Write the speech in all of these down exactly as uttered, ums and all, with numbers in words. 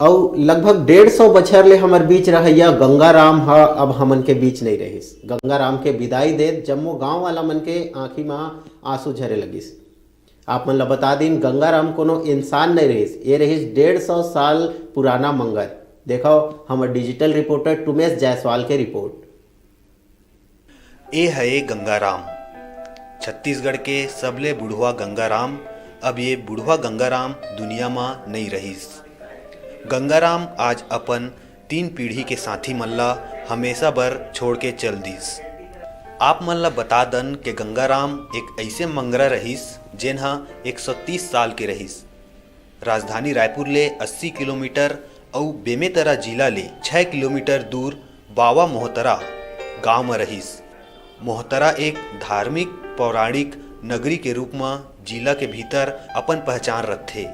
अउ लगभग डेढ़ सौ बछर ले हमर बीच रहइया गंगाराम ह अब हमन के बीच नइ रहिस। गंगाराम के बिदाई देत जम्मो गांव वाला मन के आंखी म आंसू झरे लगिस। आप मन ल बता दिन, गंगाराम कोनो इंसान नइ रहिस, ये रहिस डेढ़ सौ साल पुराना मंगर। देखव हमर डिजिटल रिपोर्टर टुमेश जायसवाल के रिपोर्ट। ए हये गंगाराम, छत्तीसगढ़ के सबले बुढ़वा गंगाराम। अब ये बुढ़वा गंगाराम दुनिया म नइ रहिस। गंगाराम आज अपन तीन पीढ़ी के साथी मन ला हमेशा बर छोड़ के चल दिस। आप मन ला बता दन के गंगाराम एक अइसे मंगरा रहिस, जेन ह एक सौ तीस साल के रहिस। राजधानी रायपुर ले अस्सी किलोमीटर अउ बेमेतरा जिला ले छह किलोमीटर दूर बावा मोहतरा गांव म रहिस। मोहतरा एक धार्मिक पौराणिक नगरी के रूप म जिला के भीतर अपन पहचान रखथे।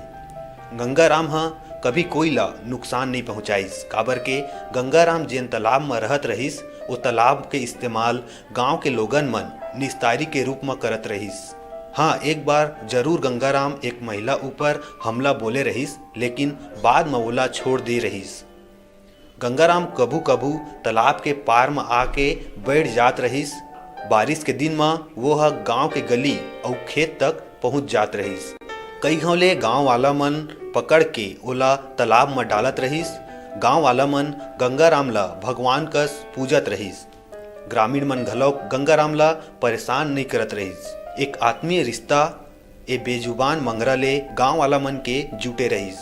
गंगाराम ह कभी कोई ला नुकसान नइ पहुंचाइस, काबर के गंगाराम जेन तालाब म रहत रहिस, ओ तालाब के इस्तेमाल गांव के लोगन मन निस्तारी के रूप म करत रहिस। हां, एक बार जरूर गंगाराम एक महिला ऊपर हमला बोले रहिस, लेकिन बाद म ओला छोड़ दे रहिस। गंगाराम कभू-कभू तालाब के पार म आके बइठ जात रहिस। बारिश के दिन म वो ह गांव के गली अउ खेत तक पहुंच जात रहिस। कई घांव ले गांव वाला मन पकड़ के ओला तालाब म डालत रहिस। गांव वाला मन गंगाराम ल भगवान कस पूजत रहिस। ग्रामीण मन घलौक गंगाराम ल परेशान नइ करत रहिस। एक आत्मीय रिश्ता ए बेजुबान मंगरा ले गांव वाला मन के जुटे रहिस।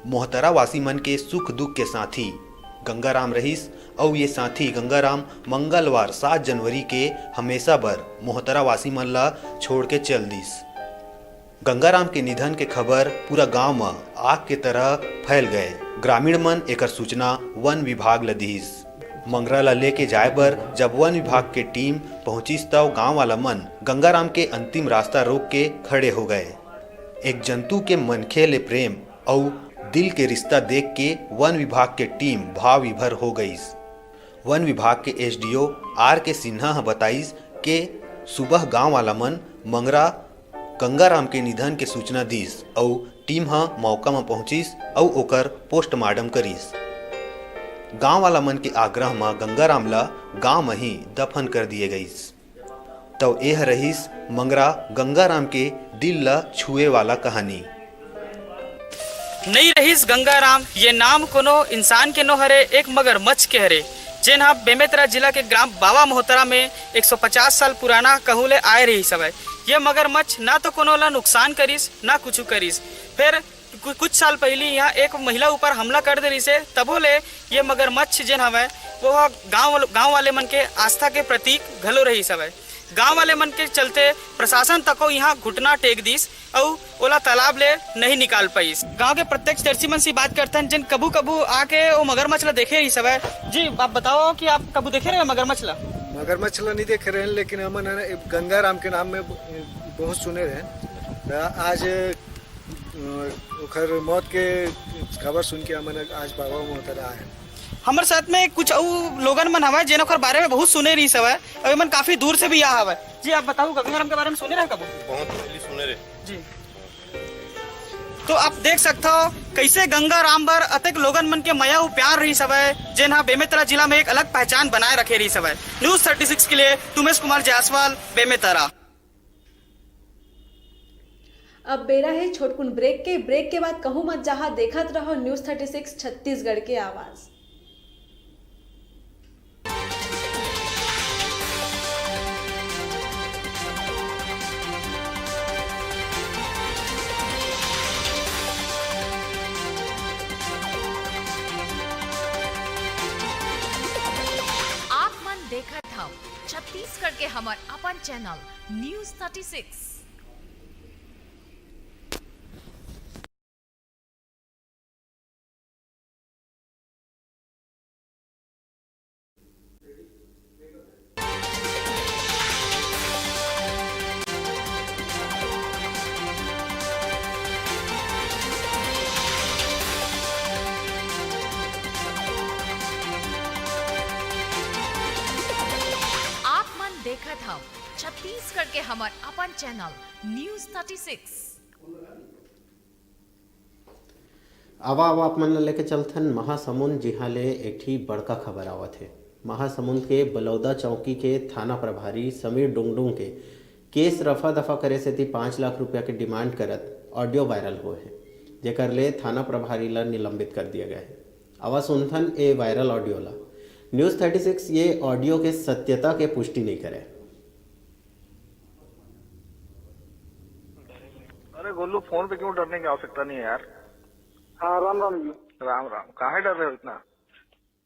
मोहतरा वासी मन के सुख दुख के साथी गंगाराम रहिस, अउ ये साथी गंगाराम मंगलवार सात जनवरी के हमेशा बर मोहतरा वासी मन ला छोड़ के चल दिस। गंगाराम के निधन के खबर पूरा गांव म आग के तरह फैल गए। ग्रामीण मन एकर सूचना वन विभाग ल दिहिस। मंगरा ल लेके जाए बर जब वन विभाग के टीम पहुंचिस, तब गांव वाला मन गंगाराम के अंतिम रास्ता रोक के खड़े हो गए। एक जंतु के मनखे ले प्रेम अउ दिल के रिश्ता देख के वन विभाग के टीम भाव विभोर हो गईस। वन विभाग के एसडीओ आर के सिन्हा ह बताइस के सुबह गांव वाला मन मंगरा गंगाराम के निधन के सूचना दीस अउ टीम ह मौका म पहुंचिस अउ ओकर पोस्टमार्टम करिस। गांव वाला मन के आग्रह म गंगाराम ल गांव म ही दफन कर दिए गईस। तव एह रहिस मंगरा गंगाराम के दिल ल छुए वाला कहानी। नई रहिस गंगाराम, ये नाम कोनो इंसान के नो हरे, एक मगरमच्छ के हरे, जेन ह बेमेतरा जिला के ग्राम बावा मोहतरा में एक सौ पचास साल पुराना कहूं ले आए रहिस हवय। ये मगरमच्छ ना तो कोनो ला नुकसान करिस, ना कुछु करिस। फेर कु-, कुछ साल पहिली इहां एक महिला ऊपर हमला कर दे रहिस हे, तभो ले ये मगरमच्छ जेन हवय, वो ह गांव वालो, गांव वाले मन के आस्था के प्रतीक घलो रहिस हवय। गांव वाले मन के चलते प्रशासन तको इहां घुटना टेक दिस अउ ओला तालाब ले नहीं निकाल पाइस। गांव के प्रत्यक्षदर्शी मन से बात करथन, जेन कभू-कभू आके ओ मगरमच्छ ला देखे रहिस हवय। जी, आप बताओ कि आप कभू देखे रहे मगरमच्छ ला? मगरमच्छ ला नहीं देखे रहे, लेकिन हमन ह गंगाराम के नाम में ब-, बहुत सुने रहे। त आज, अ, ओखर मौत के खबर सुन के हमन आज बाबा मोहतरा आए। हमर साथ में कुछ अउ लोगन मन हवय, जेन ओकर बारे में बहुत सुने रहिस हवय, अउ एमन काफी दूर से भी आ हवय। जी, आप बताओ, गंगाराम के बारे में सुने रहे कबो? बहुत पहली सुने रहे। जी। तो आप देख सकथव, कैसे गंगाराम बर अतेक लोगन मन के मया अउ प्यार रहिस हवय, जेन ह बेमेतरा जिला में एक अलग पहचान बनाए रखे रहिस हवय। न्यूज़ थर्टी सिक्स के लिए टुमेश कुमार जायसवाल, बेमेतरा। अब बेरा हे छोटकुन ब्रेक के। ब्रेक के बाद कहूं मत जहां, देखत रहो न्यूज़ थर्टी सिक्स छत्तीसगढ़ के आवाज। आप मन देखत हव छत्तीसगढ़ के हमर अपन चैनल न्यूज़ थर्टी सिक्स। आप मन देखत हव छत्तीसगढ़ के हमर अपन चैनल न्यूज़ थर्टी सिक्स। आवा, आवा, आप मन ला लेके चलथन महासमुंद, जिहां ले एक ठी बड़का खबर आवत हे। महासमुंद के बलौदा चौकी के थाना प्रभारी समीर डुंगडुंग के केस रफा दफा करे सेती पाँच लाख रुपया के डिमांड करत ऑडियो वायरल होए हे, जेकर ले थाना प्रभारी ला निलंबित कर दिया गया है। आवा सुनथन ए वायरल ऑडियो ला। न्यूज़ थर्टी सिक्स ये ऑडियो के सत्यता के पुष्टि नहीं करे। अरे गोलू, फोन पे क्यों डरने की आवश्यकता नहीं है यार। हाँ, राम राम जी। राम राम। काहे डर रहे हो इतना?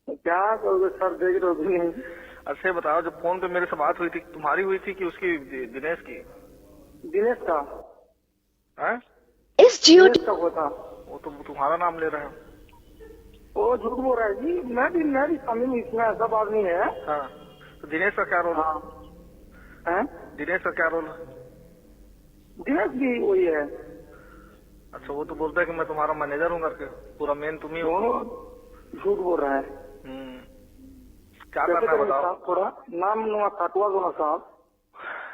क्या करोगे सर, देख रहे हो कि नहीं? अच्छा, ये बताओ, जब फोन पे मेरे से बात हुई थी, तुम्हारी हुई थी कि उसकी, दि- दिनेश की? दिनेश का। हैं? इस जियो दिनेश का होता। वो तो तुम्हारा नाम ले रहे हो। वो झूठ बोल रहा है जी। मैं भी मैं भी शामिल हूँ इसमें, ऐसा बात नहीं है। हाँ, तो दिनेश का क्या रोल है? हाँ। हैं? दिनेश का क्या रोल है? दिनेश भी वही है। अच्छा, वो तो बोलता है कि मैं तुम्हारा मैनेजर हूँ करके, पूरा मेन तुम ही हो। दोनों झूठ बोल रहा है। हम्म। क्या कैसे करना है करेंगे बताओ? साहब, थोड़ा नाम नुआ कटवा दो ना साहब।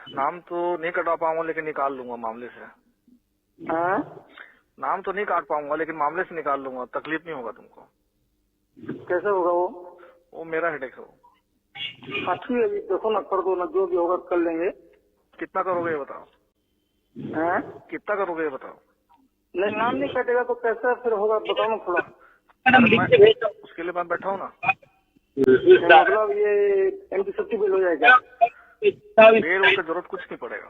नाम तो नहीं कटवा पाऊंगा, लेकिन निकाल लूंगा मामले से। हैं? नाम तो नहीं काट पाऊंगा, लेकिन मामले से निकाल लूंगा, तकलीफ नहीं होगा तुमको। कैसे होगा वो? वो मेरा हेडेक है वो। हाँ, ठीक है जी, देखो ना, कर दो ना, जो भी होगा कर लेंगे। कितना करोगे ये बताओ? हैं? कितना करोगे ये बताओ? नहीं, नाम नहीं कटेगा तो कैसे फिर होगा, बताओ ना थोड़ा। अरे मैं, उसके लिए मैं बैठा हूँ ना। मतलब ये एम टी सेफ्टी बिल हो जाएगा? बेल वेल की जरूरत कुछ नहीं पड़ेगा।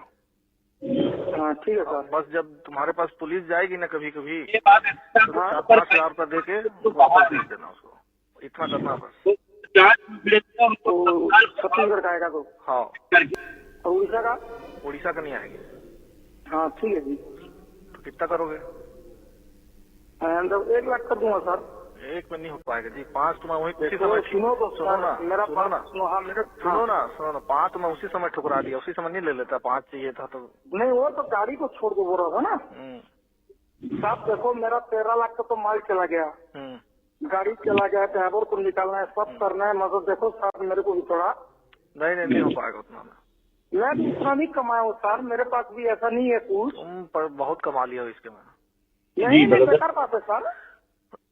हाँ, ठीक है सर। बस जब तुम्हारे पास पुलिस जाएगी ना कभी कभी, हाँ। तो चार पाँच हजार रुपया दे के वापस भेज देना उसको। इतना करना बस। तो छत्तीसगढ़ का आएगा तो? हाँ। और उड़ीसा का? उड़ीसा का नहीं आएगी। हाँ, ठीक है जी। तो कितना करोगे? मतलब एक लाख कर दूंगा सर। एक में नहीं हो पाएगा जी। पाँच तो मैं वही उसी देखो, समय सुनो तो सुनो ना, सर, मेरा सुनो बात ना, सुनो। हाँ, मेरे सुनो ना, सुनो ना, पाँच तो मैं उसी समय ठुकरा दिया, उसी समय नहीं ले लेता, पाँच चाहिए था तो। नहीं, वो तो गाड़ी को छोड़ के बोल रहा था ना। हम्म, साहब देखो, मेरा तेरह लाख का तो माल चला गया, हम्म। गाड़ी चला गया, ड्राइवर को निकालना है, सब करना है, मगर देखो साहब, मेरे को भी थोड़ा नहीं नहीं, नहीं हो पाएगा उतना में। मैं भी इतना नहीं कमाया हूँ सर, मेरे पास भी ऐसा नहीं है कुछ। तुम पर बहुत कमा लिया हो इसके में। नहीं, नहीं, बेकार बात है सर।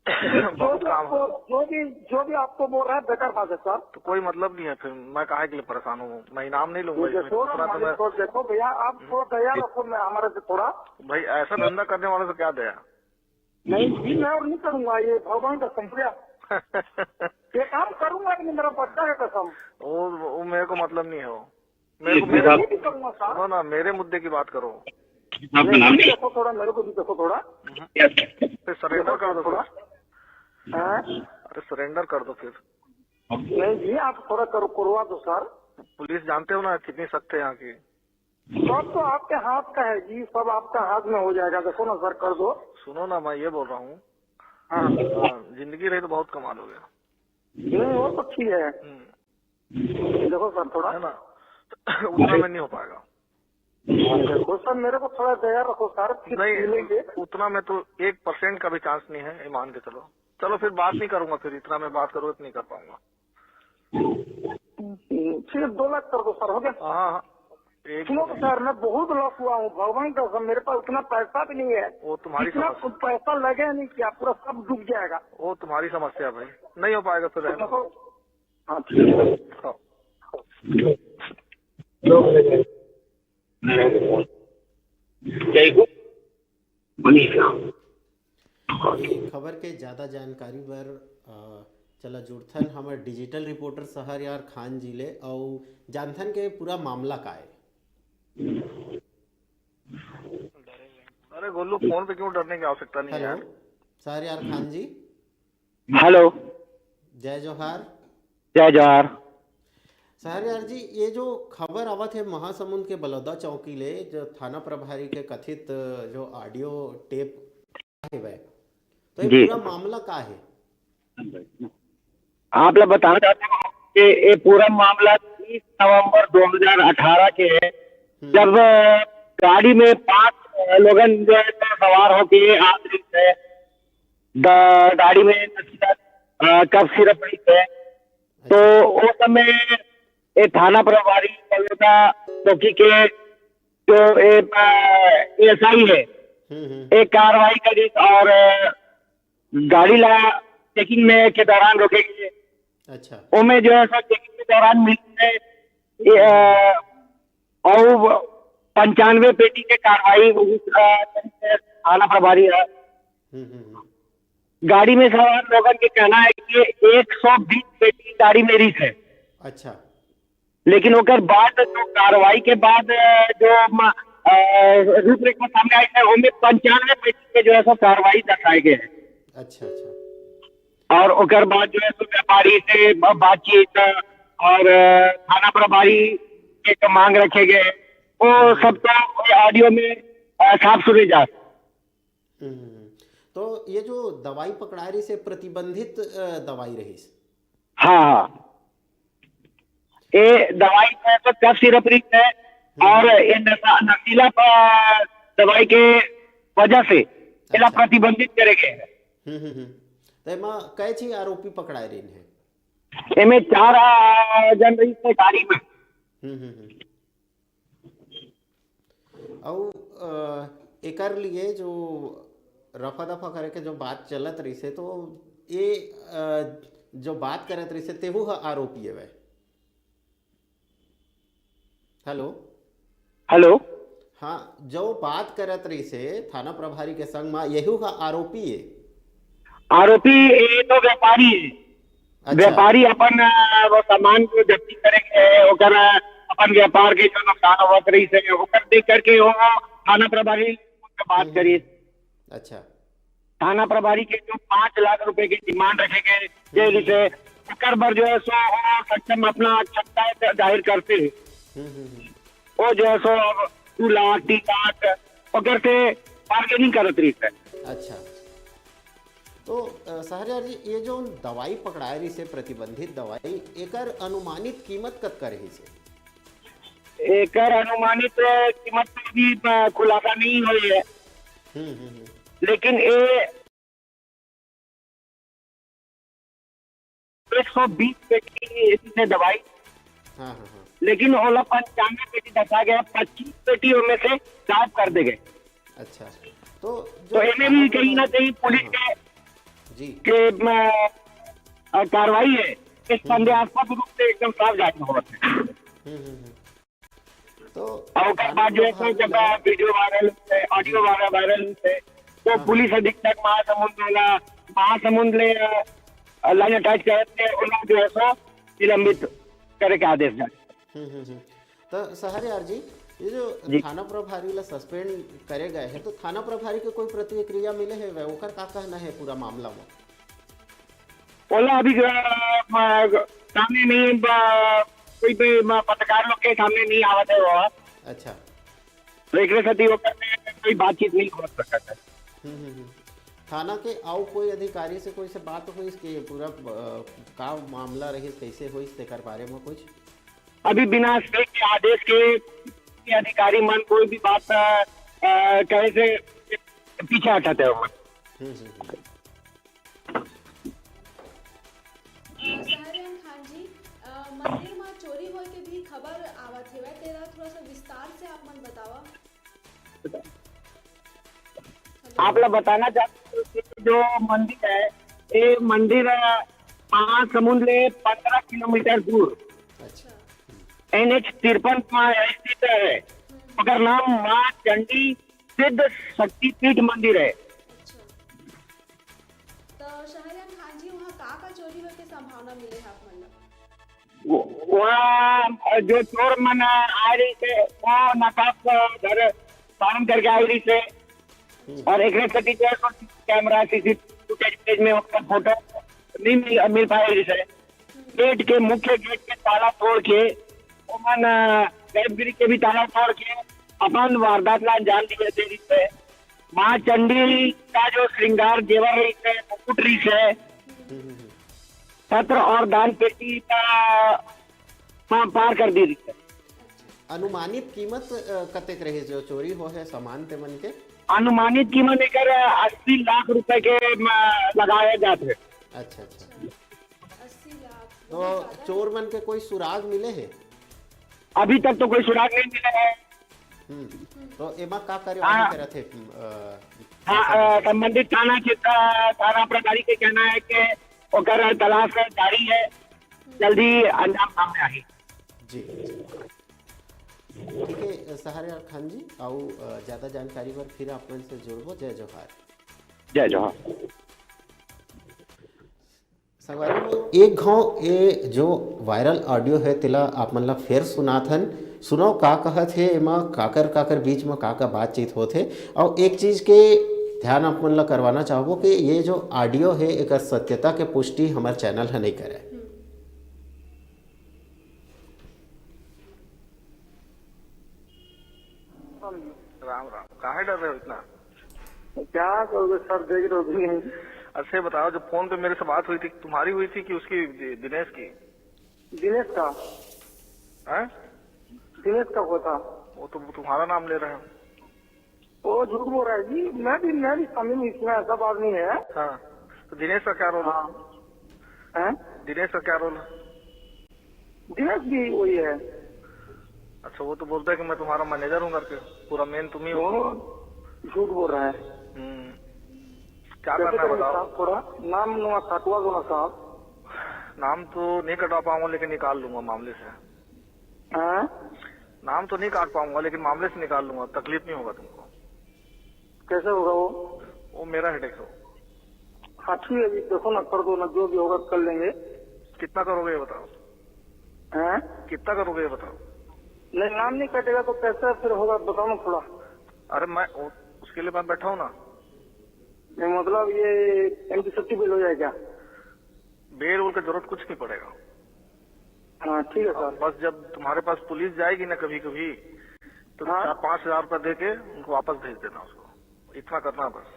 जो बहुत भी काम आपको है। जो भी जो भी आपको बोल रहा है, बेकार बात है सर। तो कोई मतलब नहीं है फिर, मैं काहे के लिए परेशान हूँ? मैं इनाम नहीं लूंगा इसमें, देखो दूसरा तो हमारे मैं को, देखो भैया, आप थोड़ा दया रखो मैं हमारे से थोड़ा। भाई, ऐसा धंधा करने वाले से क्या दया? नहीं जी, मैं और नहीं करूंगा, ये भगवान का समझा। ये काम करूंगा कि नहीं, मेरा बच्चा है कसम। वो वो मेरे को मतलब नहीं है वो। मेरे को मैं मेरे ये भी करूंगा सर। सुनो ना, मेरे मुद्दे की बात करो। मेरे को भी देखो थोड़ा, मेरे को भी देखो थोड़ा। फिर सरेंडर कर दो फिर। हाँ? अरे सरेंडर कर दो फिर। नहीं जी, आप थोड़ा करो, करवा दो सर। पुलिस जानते हो ना कितनी सख्त है यहाँ की। सब तो आपके हाथ का है जी, सब आपका हाथ में हो जाएगा। देखो ना सर, कर दो। सुनो ना, मैं ये बोल रहा हूँ, हाँ। हाँ, जिंदगी रही तो बहुत कमा लोगे। नहीं, वो तो ठीक है। हम्म। देखो सर थोड़ा। है ना? उतना में नहीं हो पाएगा। देखो सर, मेरे को थोड़ा दया रखो सर, फिर नहीं, मिलेंगे। उतना में तो एक परसेंट का भी चांस नहीं है, ये मान के चलो। चलो फिर बात नहीं करूंगा, फिर इतना में बात करो, इतनी कर पाऊंगा। ठीक है, दो लाख कर दो सर, हो गया। हाँ हाँ, एक सुनो तो सर, मैं बहुत लॉस हुआ हूँ, भगवान का कसम, मेरे पास उतना पैसा भी नहीं है। वो तुम्हारी इतना समस्या। पैसा लगे नहीं कि आप पूरा सब डूब जाएगा। वो तुम्हारी समस्या है भाई, नहीं हो पाएगा फिर। तो देखो, हाँ, ठीक है। हाँ। खबर के ज्यादा जानकारी बर अ, चला जुड़थन हमर डिजिटल रिपोर्टर सहरयार खान जी ले अउ जानथन के पूरा मामला का है। अरे गोलू, फोन पे क्यों डरने की आवश्यकता नहीं है हेलो, यार। सहरयार खान जी। हेलो। जय जोहार। जय जोहार। सहरयार जी, ये जो खबर आवत है महासमुंद के बलौदा चौकी ले, जो थाना प्रभारी के कथित जो ऑडियो टेप हेवय, तो ये जी। पूरा मामला का है? आप लोग बताना चाहते हैं कि ये पूरा मामला तीस नवंबर दो हज़ार अठारह के है, जब गाड़ी में पांच लोगन जो है तो सवार होके आ रहे थे, द- गाड़ी में कफ सिरप पड़ी थे, तो उस समय ये थाना प्रभारी बलौदा चौकी के जो एस आई है, हम्म, हम्म। एक कार्रवाई करी और गाड़ी ला चेकिंग में के दौरान रोके गए। अच्छा। ओमे जो है सो चेकिंग के दौरान मिले, अ, और पंचानवे पेटी के कार्रवाई, अ, थाना प्रभारी है। हम्म, हम्म, हम्म। गाड़ी में सवार लोगन के कहना है कि एक सौ बीस पेटी गाड़ी में रिहिस है। अच्छा। लेकिन ओकर बाद जो कार्रवाई के बाद, अ, जो म-, अ, रूपरेखा सामने आई है, ओमे पंचानवे पेटी के जो है सो कार्रवाई दर्शाए गए हैं। अच्छा, अच्छा। और ओकर बाद जो है सो व्यापारी से ब-, बातचीत और, अ, थाना प्रभारी के एक मांग रखे गए, वो हम्म। सब तो ऑडियो में, अ, साफ सुने जा। हम्म। तो ये जो दवाई पकड़ाए रहिस, ये प्रतिबंधित, अ, दवाई रहिस? हाँ, हाँ। ये दवाई जो है तो कफ सिरप रहिस है हम्म। और ये नशा, नशीला प-, दवाई के वजह से एला अच्छा। प्रतिबंधित करे गए हैं। हम्म, हम्म, हम्म। तो एमा कै झी आरोपी पकड़ाए रहिन हे? एमे चार, आ, जन रहिस हे गाड़ी में। हम्म, हम्म, हम्म। अउ, अ, एकर लिए जो रफा-दफा करे के जो बात चलत रहिसे, तो ये, अ, जो बात करत रहिसे, तेहू ह आरोपी हवय। हेलो? हेलो? हाँ, जो बात करत रहिसे थाना प्रभारी के संग म, यहू ह आरोपी ए। आरोपी ये तो व्यापारी है। अच्छा। व्यापारी अपन, अ, वो सामान को जब्ती करे के है, ओकर, अ, अपन व्यापार के जो नुकसान होवत रहिस है, ओकर देख करके वो थाना प्रभारी से बात हम्म, करिस। अच्छा। थाना प्रभारी के जो पाँच लाख रुपए के डिमांड रखे गए, हम्म, जेल से, हम्म। ओकर बर जो है सो वो सक्षम अपना क्षमता जाहिर करते हैं। हम्म, हम्म, हम्म। वो जो है सो अब दू लाख, तीन लाख, ओकर से बार्गेनिंग करत रहिस है। अच्छा। तो, अ, सहरिया जी, ये जो दवाई पकड़ाए रहिसे, प्रतिबंधित दवाई, एकर अनुमानित कीमत कतका रहिसे? एकर अनुमानित कीमत तो अभी, अ, खुलासा नहीं हुई है। हम्म, हम्म, हम्म। लेकिन ये एक सौ बीस पेटी इसने दवाई, हाँ, हाँ, हाँ। लेकिन ओला पंचानवे पेटी दर्शा गया, पच्चीस पेटी ओमे से गायब कर दे गए। अच्छा, तो जो तो एमे भी कहीं ना कहीं पुलिस हाँ। के, जी। के, म, अ, कार्रवाई है, इस हम्म। संदेहास्पद रूप से एकदम साफ जाहिर होवत है। हम्म, हम्म, हम्म। तो और ओकर थाना बाद जो है सो प्रभारी जब ला वीडियो वायरल होथे, ऑडियो हम्म। वायरल, वायरल होथे, तो हाँ, पुलिस हाँ। अधीक्षक महासमुंद वाला, महासमुंद ले, अ, लाइन अटैच करत हे, ओला जो है सो निलंबित करे के आदेश जारी। हम्म, हम्म, हम्म। तो सहरियार जी, ये जो जी। थाना प्रभारी ला सस्पेंड करे गए हे, तो थाना प्रभारी के कोई प्रतिक्रिया मिले हे, ओकर का कहना हे पूरा मामला में? ओला अभी, अ, म, सामने नहीं, ब, कोई भी, म, पत्रकार लोग के सामने नहीं आवत है वो। अच्छा। तो एकरे सेती ओकर में कोई बातचीत नहीं हो सकता है। हम्म, हम्म, हम्म। थाना के अउ कोई अधिकारी से कोई से बात होइस कि पूरा, अ, का मामला रहिस, कैसे होइस, तेकर बारे में कुछ? अभी बिना स्पीड के आदेश के, के अधिकारी मन कोई भी बात, अ, अ, कहे से पीछे हटत हे ओमन। हम्म, हम्म, हम्म। अ, सहरियान खान जी, अ, मंदिर म चोरी होय के भी खबर आवत हेवय, तेला थोड़ा सा विस्तार से आप मन बतावा। आप ला बताना चाहते हैं कि जो मंदिर है, ये मंदिर, अ, महासमुंद ले पन्द्रह किलोमीटर दूर अच्छा। एन एच तिरपन पर स्थित है। ओकर नाम माँ चंडी सिद्ध शक्तिपीठ मंदिर है। अच्छा। तो सहरियान खान जी, वहाँ का का चोरी होय के संभावना मिले हे आप मन ला? वो, वहाँ जो चोर मन आए रहिस हे, वो नकाब घर धारण करके आए रहिस हे। हम्म। और एकरे सेती जो है सो कैमरा, सी सी टी वी फुटेज में ओकर फोटो नहीं मिल, मिल पाए रहिस हे। गेट के, मुख्य गेट के ताला तोड़ के, ओमन, अ, गैप गिरी के भी ताला तोड़ के अपन वारदात ला अंजाम दिए दे रहिस हे। माँ चंडी का जो श्रृंगार जेवर रहिस हे, मुकुट रहिस हे, हम्म, हम्म, हम्म। छत्र और दान पेटी का, हाँ, पार कर दी रहिस हे। अनुमानित कीमत, अ, कतेक रहिस जो चोरी होय हे सामान ते मन के? अनुमानित कीमत एकर अस्सी लाख रुपए के, म, लगाया जात हे। अच्छा, अच्छा। अस्सी लाख, तो बहुत ज्यादा है। चोर मन के कोई सुराग मिले हे? अभी तक तो कोई सुराग नहीं मिला है। हम्म, तो एमा का कार्यवाही हाँ। करत हे, अ, हाँ, अ, संबंधित थाना क्षेत्र, थाना प्रभारी के कहना है कि ओकर तलाश जारी है, जल्दी अंजाम सामने आही। जी, जी। ठीक है, सहरयार खान जी, अउ, अ, ज्यादा जानकारी बर फिर आप मन से जुड़बो। जय जोहार। जय जोहार। संगवारी हो, एक घाव ये जो वायरल ऑडियो है, तेला आप मन ला फेर सुनात हन। सुनव का कहत हे एमा, काकर काकर बीच म का का बातचीत होत हे। अउ एक चीज के ध्यान आप मन ला करवाना चाहबो कि ये जो ऑडियो है, एकर सत्यता के पुष्टि हमर चैनल ह नइ करय। राम राम। काहे डर रहे हो इतना? क्या करोगे सर, देख रहे हो कि नहीं? अच्छा, ये बताओ, जो फोन पे मेरे से बात हुई थी, तुम्हारी हुई थी कि उसकी, दि-, दिनेश की? दिनेश का। हैं? दिनेश का हुआ था। वो तो तुम्हारा नाम ले रहे हैं। वो झूठ बोल रहा है जी, मैं भी, मैं भी शामिल हूँ इसमें, ऐसा बात नहीं है। हाँ, तो दिनेश का क्या रोल है? हाँ। हैं? दिनेश का क्या रोल है? दिनेश भी वही है। अच्छा, वो तो बोलता है कि मैं तुम्हारा मैनेजर हूँ करके, पूरा मेन तुम ही हो। वो झूठ बोल रहा है। हम्म, क्या कैसे करना है करेंगे बताओ? साहब, थोड़ा नाम नुमा कटवा दो ना साहब। नाम तो नहीं कटवा पाऊंगा, लेकिन निकाल लूंगा मामले से। हाँ? नाम तो नहीं काट पाऊंगा, लेकिन मामले से निकाल लूंगा, तकलीफ नहीं होगा तुमको। कैसे होगा वो? वो मेरा हेडेक हो। हाँ, ठीक है जी, देखो ना, कर दो ना, जो भी होगा कर लेंगे। कितना करोगे ये बताओ? हैं? कितना करोगे ये बताओ? नहीं, नाम नहीं कटेगा तो कैसे फिर होगा, बताओ ना थोड़ा। अरे मैं, वो, उसके लिए मैं बैठा हूँ ना। नहीं, मतलब ये एंटीसेप्टिक बेल हो जाएगा? बेल वोल का जरूरत कुछ नहीं पड़ेगा। हाँ, ठीक है सर। बस जब तुम्हारे पास पुलिस जाएगी ना कभी कभी, तो हाँ। चार पाँच हजार रुपया दे के उनको वापस भेज देना उसको, इतना करना बस।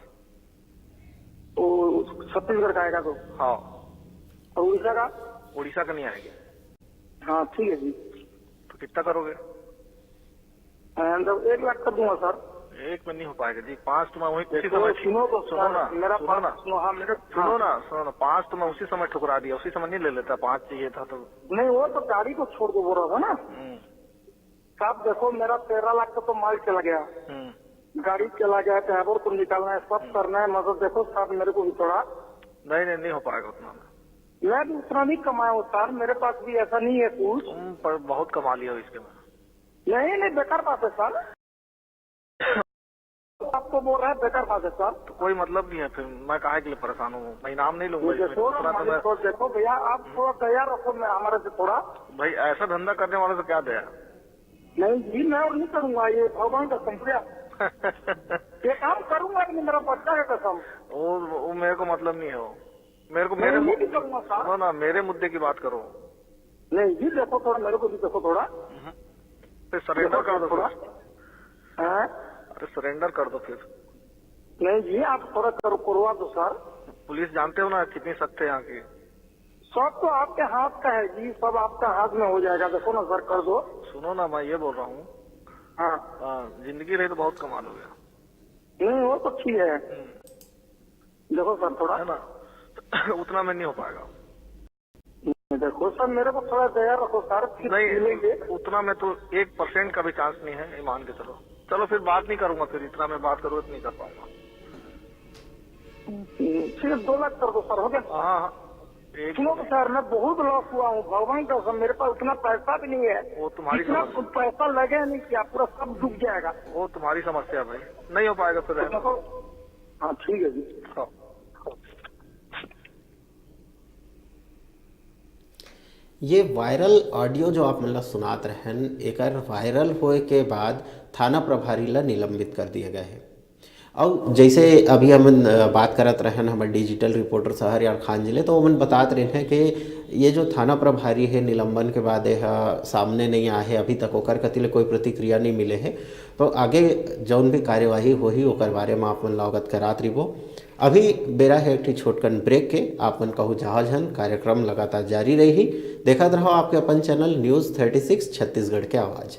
वो छत्तीसगढ़ का आएगा तो? हाँ। और उड़ीसा का? उड़ीसा का नहीं आएगी। हाँ, ठीक है जी। तो कितना करोगे? मतलब एक लाख कर दूंगा सर। एक में नहीं हो पाएगा जी, पाँच तो मैं वहीं उसी देखो, समय सुनो तो सुनो सर, ना, मेरा सुनो पाँच ना, सुनो, हाँ, मेरे, सुनो हाँ। ना, सुनो ना, पाँच तो मैं उसी समय ठुकरा दिया, उसी समय नहीं ले लेता, पाँच चाहिए था तो। नहीं, वो तो गाड़ी को छोड़ के बोल रहा था ना। हम्म। साहब देखो, मेरा तेरह लाख का तो माल चला गया, हम्म। गाड़ी चला गया, ड्राइवर को निकालना है, सब हम्म। करना है, मतलब देखो साहब, मेरे को भी थोड़ा। नहीं, नहीं, नहीं हो पाएगा उतना में। मैं भी उतना नहीं कमाया हूँ सर, मेरे पास भी ऐसा नहीं है कुछ। तुम पर बहुत कमा लिया हो इसके में। नहीं, नहीं, बेकार बात है सर। आपको बोल रहा है, बेकार बात है सर। तो कोई मतलब नहीं है फिर, मैं काहे के लिए परेशान हूँ? मैं इनाम नहीं लूंगा ये इसमें। देखो ना, दूसरा तो मैं, मालिक को देखो भैया, आप थोड़ा दया रखो मैं, हमारे से थोड़ा। भाई, ऐसा धंधा करने वाले से क्या दया? नहीं जी, मैं और नहीं करूंगा, ये भगवान का संप्रदाय। ये काम करूंगा, लेकिन मेरा बच्चा है कसम। वो, वो मेरे को मतलब नहीं है वो। मेरे को, नहीं, मेरे नहीं मु-, भी करूंगा सर। सुनो ना, मेरे मुद्दे की बात करो। नहीं जी, देखो थोड़ा, मेरे को भी देखो थोड़ा। हम्म। फिर सरेंडर देखो कर दो थोड़ा। फिर। हाँ? अरे सरेंडर कर दो फिर। नहीं जी, आप थोड़ा करो, करवा दो सर। पुलिस जानते हो ना कितनी सख्त है यहाँ की। सब तो आपके हाथ का है जी, सब आपका हाथ में हो जाएगा। देखो ना सर, कर दो। सुनो ना, मैं ये बोल रहा हूँ। हाँ। हाँ, जिंदगी रही तो बहुत कमा लोगे। नहीं, वो तो ठीक है। हम्म। देखो सर, थोड़ा। है ना? उतना में नहीं हो पाएगा। देखो सर, मेरे को थोड़ा दया रखो सर, फिर नहीं, मिलेंगे। उतना में तो एक परसेंट का भी चांस नहीं है, ये मान के चलो। चलो फिर बात नहीं करूंगा, फिर इतना में बात करूंगा तो नहीं कर पाऊंगा। ठीक है, दो लाख कर दो सर, हो गया? हाँ, हाँ। एक सुनो तो सर, मैं बहुत लॉस हुआ हूँ, भगवान का कसम, मेरे पास उतना पैसा भी नहीं है। वो तुम्हारी जितना समस्या। पैसा लगे नहीं क्या, पूरा सब डूब जाएगा। वो तुम्हारी समस्या है भाई, नहीं हो पाएगा फिर। तो देखो, हाँ, ठीक है जी। हाँ। ये वायरल ऑडियो जो आप मन ला सुनात रहन, एकर वायरल होए के बाद थाना प्रभारी ला निलंबित कर दिए गए हे। अउ जैसे अभी हमन, अ, बात करत रहन हमर डिजिटल रिपोर्टर सहरयार खान जी ले, तो ओमन बतात रहिन हे कि ये जो थाना प्रभारी हे, निलंबन के बाद ये ह सामने नहीं आए हे, अभी तक ओकर कति ले कोई प्रतिक्रिया नहीं मिले हे। तो आगे जौन भी कार्यवाही होही, ओकर बारे म आप मन ला अवगत करात रहिबो। अभी बेरा हे एक ठो छोटकन ब्रेक के, आप मन कहूँ जाओ झन, कार्यक्रम लगातार जारी रही। देखत रहो आपके अपन channel news thirty six Chhattisgarh के आवाज़।